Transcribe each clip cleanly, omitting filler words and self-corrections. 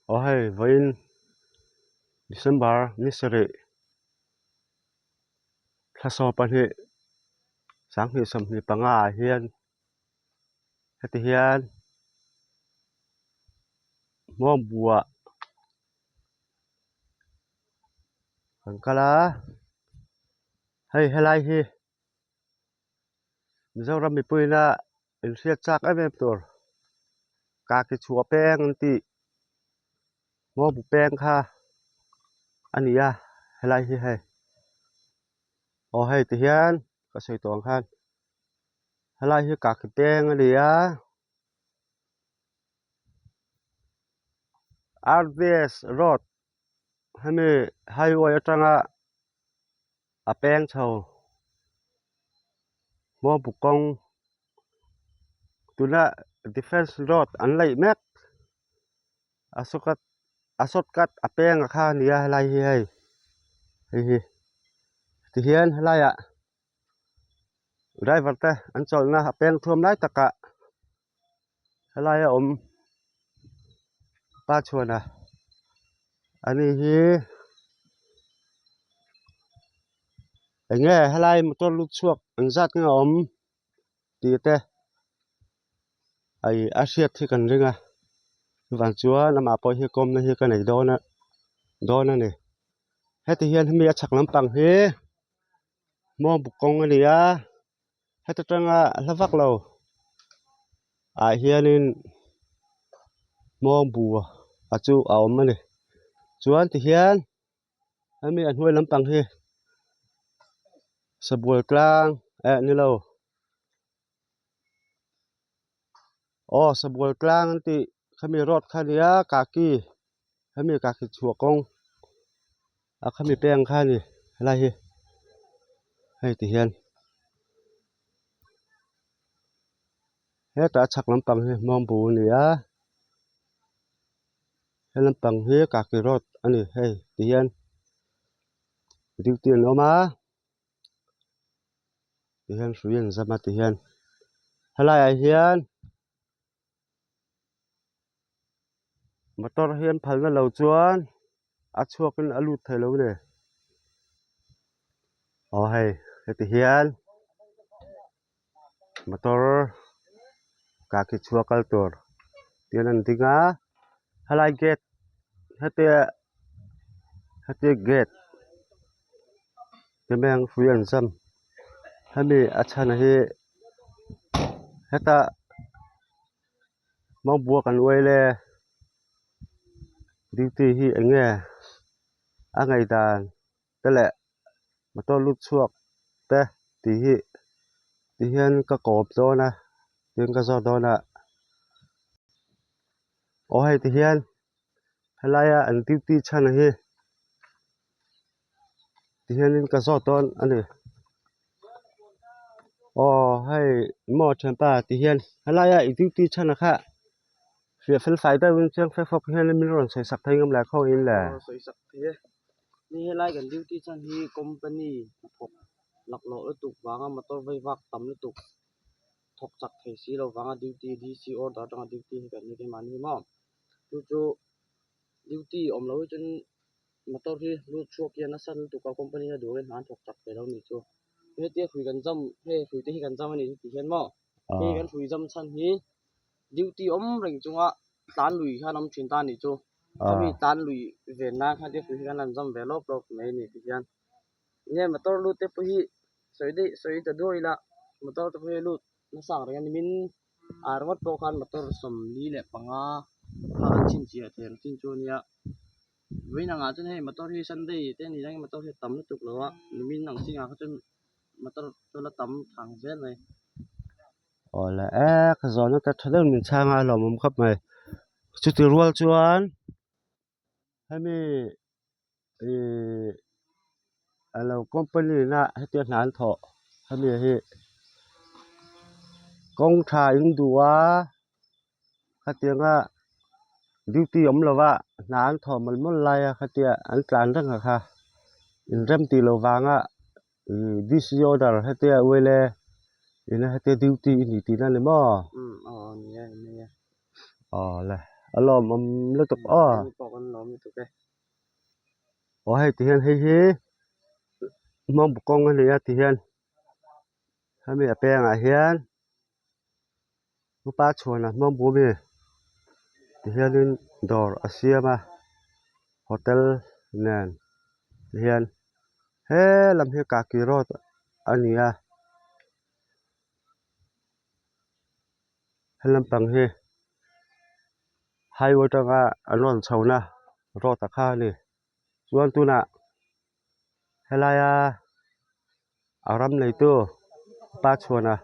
Aw hei vawiin December ni sarih thla 12 2025 ah hian heti hian hmawngbuah kan kal a hei helai hi Mizoram mipuina inhriat chak em em tur kaki chhuah peng an tih hmawngbu peng kha a ni a helai hi hei aw hei ti hian ka sawi tawh ang khan helai hi kaki peng a ni a R_V_S road hemi highway atanga a peng chho hmawngbu kawng tuna defence road an laih mek a shortcut a shortcut a peng a kha a ni a helai hi hei hei hi tihian helaiah driver te an chawlhna a peng thuam lai takah helaia awm pa chhuana ani hi eng nge helai motor lut chhuak ang zat nge a awm tih te a hriat hi kan ring a chuvang chuan amah pawh hi kawmna hi ka nei dawn a dawn a ni heti hian hemi a chhak lampang hi hmawng buk kawng a ni a heta tanga hla vak lo ah hianin hmawng bu a chu a awm a ni chuan tihian hemi a hnuai lampang hi sabual tlang eh ni lo aw sabual tlang an tih khami road kha a nia kaki hemi kaki chhuah kawng a khami peng kha a ni helai hi hei ti hian hetah a chhak lampang hi hmawngbu a ni a he lampang hi kaki road a ni hei ti hian duty an awm a. Ti hian hrui an zam a ti hian helai ah hian motor hi an phal na lo chuan a chhuak in a lut thei lo a ni aw hei heti hian motor kaki chhuak kal tur tihian an ding a helai gate hetia hetia gate ti mai ang hrui an zam hemi a chhan hi heta mawngbuak an uai le duty hi eng nge a ngaihdan te leh motor lut chhuak te tih hi ti hian ka kawp dawn a tin ka zawt dawn a aw hei ti hian helaia an duty chhan hi ti hianin ka zawt dawn a ni aw hei maw thianpa ti hian helaia i duty chhan a kha fiah fel fai deuhin chiang fek fawk hian min rawn sawi sak thei ngam le khawihin le. Aw sawi sak thei e ni helai kan duty chhan hi company hnathawk laklawh lutuk vanga motor vei vak tam lutuk thawk chak thei si lo vanga duty D_C order atanga duty hi kan ni keimahni hi maw chu chu duty awm loh hi chuan motor hi lut chhuak hian nasa lutuk a company a duh in hna an thawk chak thei lo a ni chu hetia hrui kan zam hei hrui te hi kan zam a ni tih hian maw hei kan hrui zam chhan hi duty awm reng chunga tlan lui khan awm thin ta a ni chu khami tlan lui ven nan khan hrui hi kan han zam ve lawp lawp mai a ni tih hian enge motor lut te pawh hi sawi daih sawi ta duai ila motor te pawh hi lut nasa ang reng a ni min ah ringawt pawh khan motor 45 kha an chhinchhiah thei ang chin chu a nia. Vawiin angah chuan hei motor hi sunday te a ni reng motor hi a tam lutuk lo a nimin ang chingah kha chuan motor chu la tam thang zel mai. Aw le e ka zawhna te tha deuh min chhang a lawmawm khawp mai chuti rual chuan hemi ihh a lo company na hetia hna an thawh hemi hi kawng tha in duh a. Khatianga duty awm lova hna an thawh mawlh mawlh lai a khatia an tlan reng a kha inrem tih loh vanga ih D_C order hetia uaile ina hetia duty i ni tihna a ni maw? Umm aw ni e ni e. Aw le. A lawmawm lutuk aw. Keini pawh kan lawm lutuk e. Aw hei ti hian hei hi hmawng kawng a ni a ti hian hemi a pengah hian upa chhuanah hmawng bu ami ti hianin dawr a siam a hotel nen ti hian he lam hi kaki road a ni a. He lampang hi highway atanga an rawn chhohna road a kha a ni chuan tunah helaia a ram neitu pa chhuana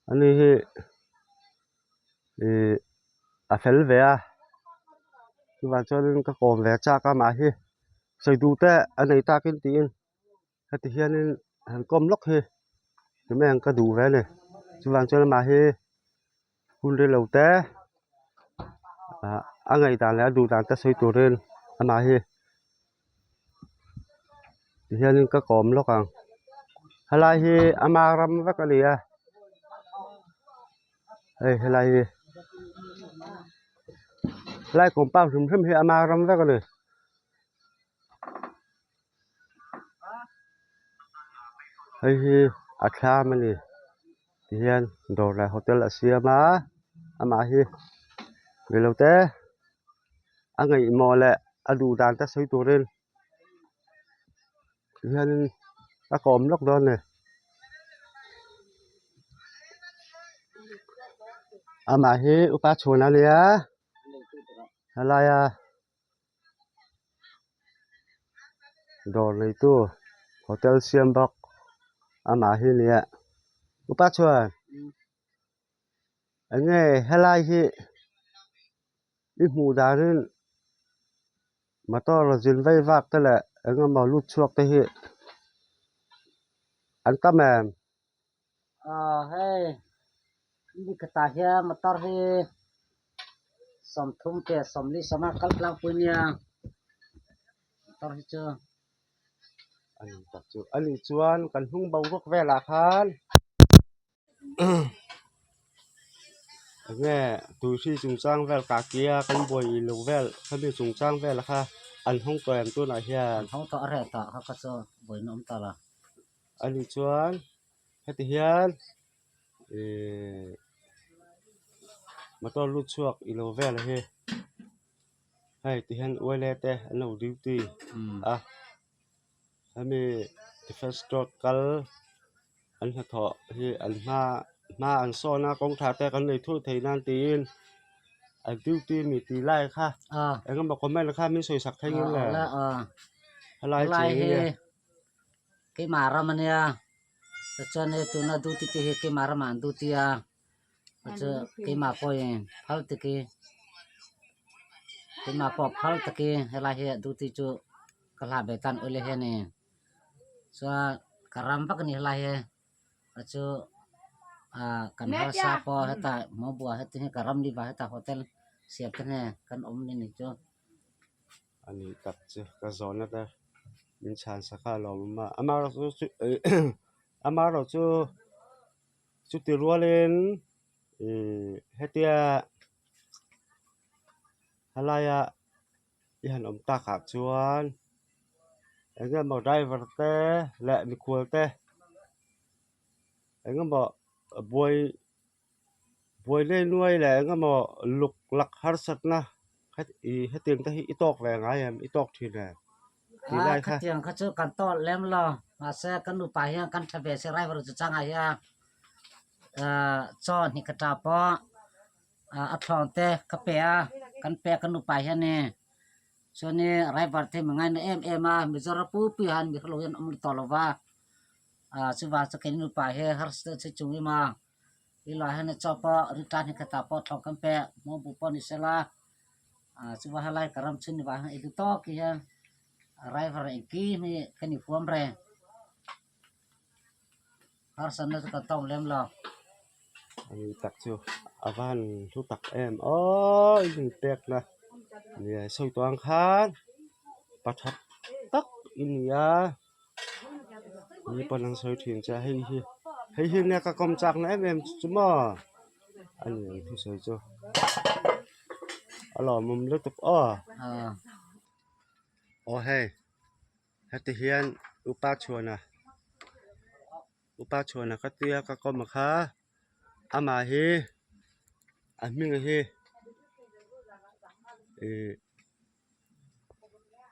ani hi ihh a fel ve a chuvang chuanin ka kawm ve chak a mah hi sawi duh te a nei takin tiin. Heti hianin han kawm lawk hi tunge ang ka duh ve a ni chuvang chuan amah hi hun rilo te ah a ngaihdan leh a duh dan te sawi turin amah hi ti hianin ka kawm lawk ang helai hi ama ram vek a ni a hei helai hi helai compound hrim hrim hi ama ram vek a ni. Hei hi a thlam a ni tihian dawr leh hotel a siam a amah hi reilote a ngaihmawh leh a duh dan te sawi turin tihianin a kawm lawk dawn a ni amah hi upa chhuan a nia helaia. Dawr neitu hotel siam bawk amah hi nia upa chuan eng nge helai hi i hmuh danin motor zin vei vak te leh eng emaw lut chhuak te hi an tam em? Aw hei nikhatah hian motor hi sawmthum te sawmli sawma kal tlangpui nia motor hi chu. Ani tak chu ani chuan kan hnung boruak velah khan enge tuihri chungchang vel kahkia kan buai lo vel khami chungchang vel kha an hawng tawh em tunah hian. An hawng tawh a reh tawh kha kha chu buaina awm ta lo. Ani chuan heti hian ihh motor lut chhuak ilo vel hi hei ti hian uaile te an lo duty a hemi defence road kal an hnathawh hi an hma hma an sawn a kawng tha te kan nei thut thei nan tiin an duty mi tih lai kha engemaw comment kha min sawi sak thei ngem le helai cheng hi. Keimah ram a nia tichuan hei tuna duty te hi keimah ramah an duty a chu keimah pawhin phal taki keimah pawh phal taki helai hi duty chu ka hlah ve tan awle hi a ni chuan ka ram vak a ni helai hi chu ah kan harsa pawh hetah hmawbuah heti hi ka ram ni vang hetah hotel siam te nge kan awm ni ni chu. A nih tak chu ka zawhna te min chhan sak a lawm awm a amaherawhchu chu amaherawhchu chuti rualin ihh hetia helaia i han awm takah chuan eng emaw driver te leh mikhual te eng emaw buai. Buai leh nuai leh eng emaw luk lak harsatna ih hetiang te hi i tawk ve ngai em i tawk thin em tih lai kha. Khatiang kha chu kan tawk lem lo mahse kan nupa hian kan tha ve si driver chu changah hian chaw hnih ka ta pawh a thlawng te ka pe a kan pe a kan nupa hianin chuanin driver te hi mi ngaina em em a Mizoram pupui hian mi hrelo hian an awm tawh lo va chuvang chu keini nupa hi harsatna chu chung ema. Tilai hian chaw pawh return hi khatah pawh thlawh kan pe hmuh bu pawh ni sela ah chuva helai ka ram chhun ni vang hian ei duh tawk hi hian driver engkim hi ka ni huam reng harsatna chu ka tawk lem lo. Ani tak chu a van hlu tak em aww i inpekna nia sawi tawh ang khan pakhat tak i ni a. Mi pawn an sawi thin che a hei hi hei hi nia ka kawm chak na em em chu maw a ni ang thusawi chu. A lawmawm lutuk aw. Aw hei heti hian upa chhuana upa chhuana ka tia ka kawm a kha amah hi a hming hi ihh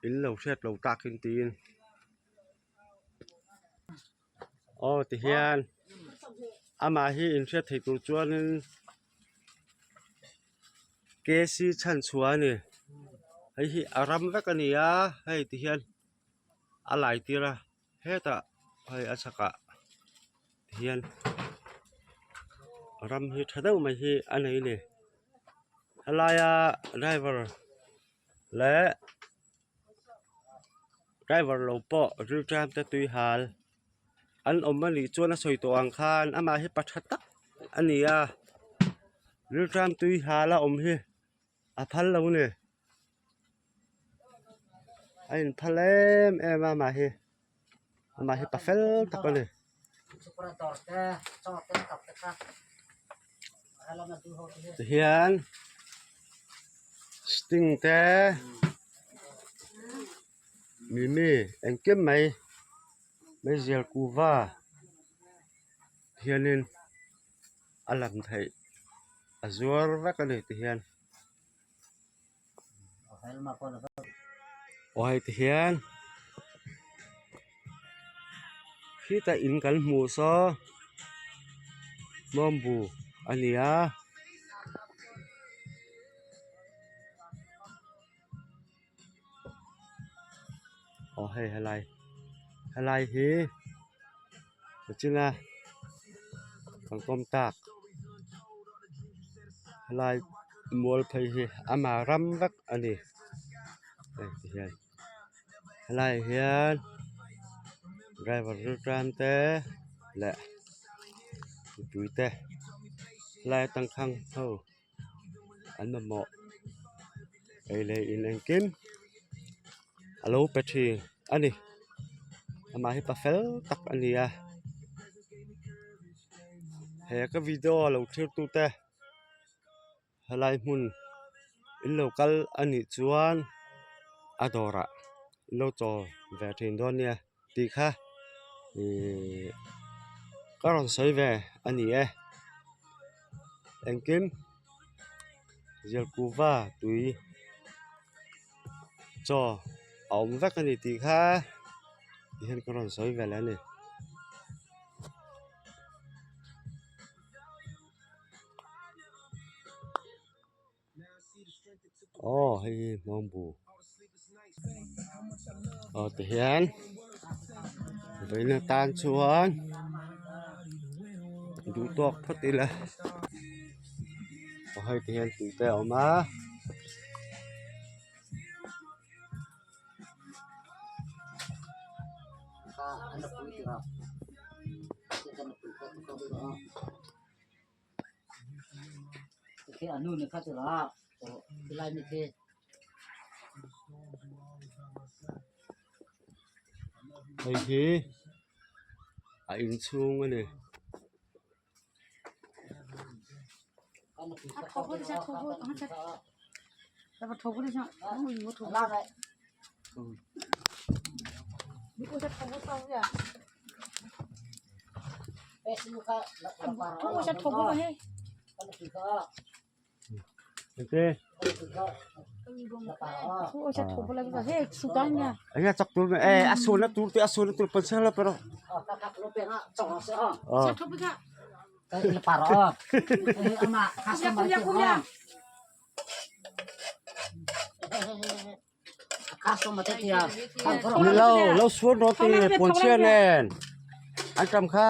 in lo hriat lo takin tiin aw tihian amah hi inhriat theih tur chuanin. K c chhan chhuah a ni hei hi a ram vek a ni a hei ti hian a lai tir a hetah hei a chhakah ti hian ram hi tha deuh mai hi a nei a ni helaia driver leh driver lo pawh rilṭam te tui hal an awm a nih chuan a sawi tawh ang khan amah hi pa tha tak a ni a rilṭam tui hal a awm hi a phal lo a ni a inphal em em a amah hi amah hi pa fel tak a ni. Tihian sting te mimi engkim mai meizial kuhva hianin a lang theih a zuar vek a ni tihian aw hei tihian khitah in kan hmuh saw bawngbu a ni a. Aw hei helai helai hi nichina kan kawm tak helai mual phei hi ama ram vek a ni hei ti hian helai ah hian driver rilṭam te leh mipui te helai tangkhang ho. An mamawh ei leh in engkim a lo pe thin a ni amah hi pa fel tak a ni a he ka video a lo thlir tu te helai hmun in lo kal a nih chuan a dawrah in lo chawl ve thin dawn nia tih kha ihh ka rawn sawi ve a ni e engkim zialkuva tui chaw a awm vek a ni tih kha ti hian ka rawn sawi ve leh a ni. Aw hei hi hmawngbu aw tihian vawiin atan chuan duh tawk phawt ila aw hei tihian tui te a awm a. Hei hi a inchhung a ni. Enge chak tur e a sualna tur te a sualna tur pawn sela pero Ni lo lo sual rawh ti puan chhia nen an tam kha.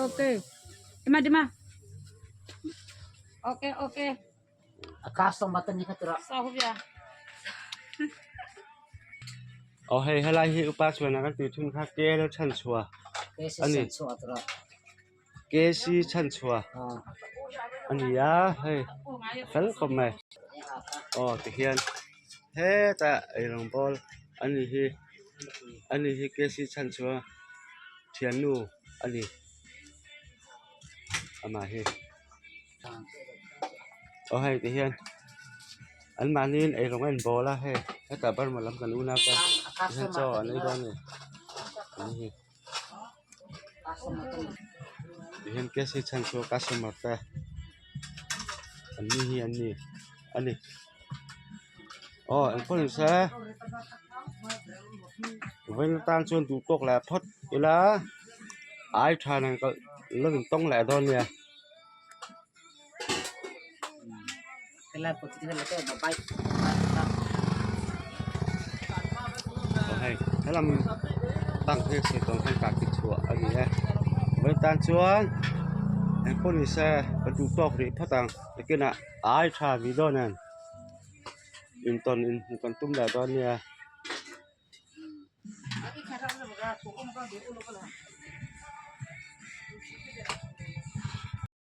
Ok dima dima ok ok Aw hei helai hi upa chuan a kan tih thun kha kel chhanchhuah a ni. K C chhanchhuah a ni a hei a fel khawp mai aw tihian hetah eirawng bawl a ni hi a ni hi K C chhanchhuah thiannu a ni. Amah hi aw hei ti hian an mahniin eirawng a inbawl a hei hetah Burma lam kan unau te tihian chaw an ei dawn a ni an hi tihian K C chhan chu customer te an ni hi an ni a ni aw engpawh ni se vawiin atan chuan duh tawk leh phawt ila ai tha nen ka la rawn tawng leh dawn nia. Aw hei helam bank hi sawi tawn khan kah ki chhuah a ni e vawiin tan chuan engpawh ni se ka duh tawk rih phawt ang nakinah ai tha video nen intawn inhmuh kan tum leh dawn nia.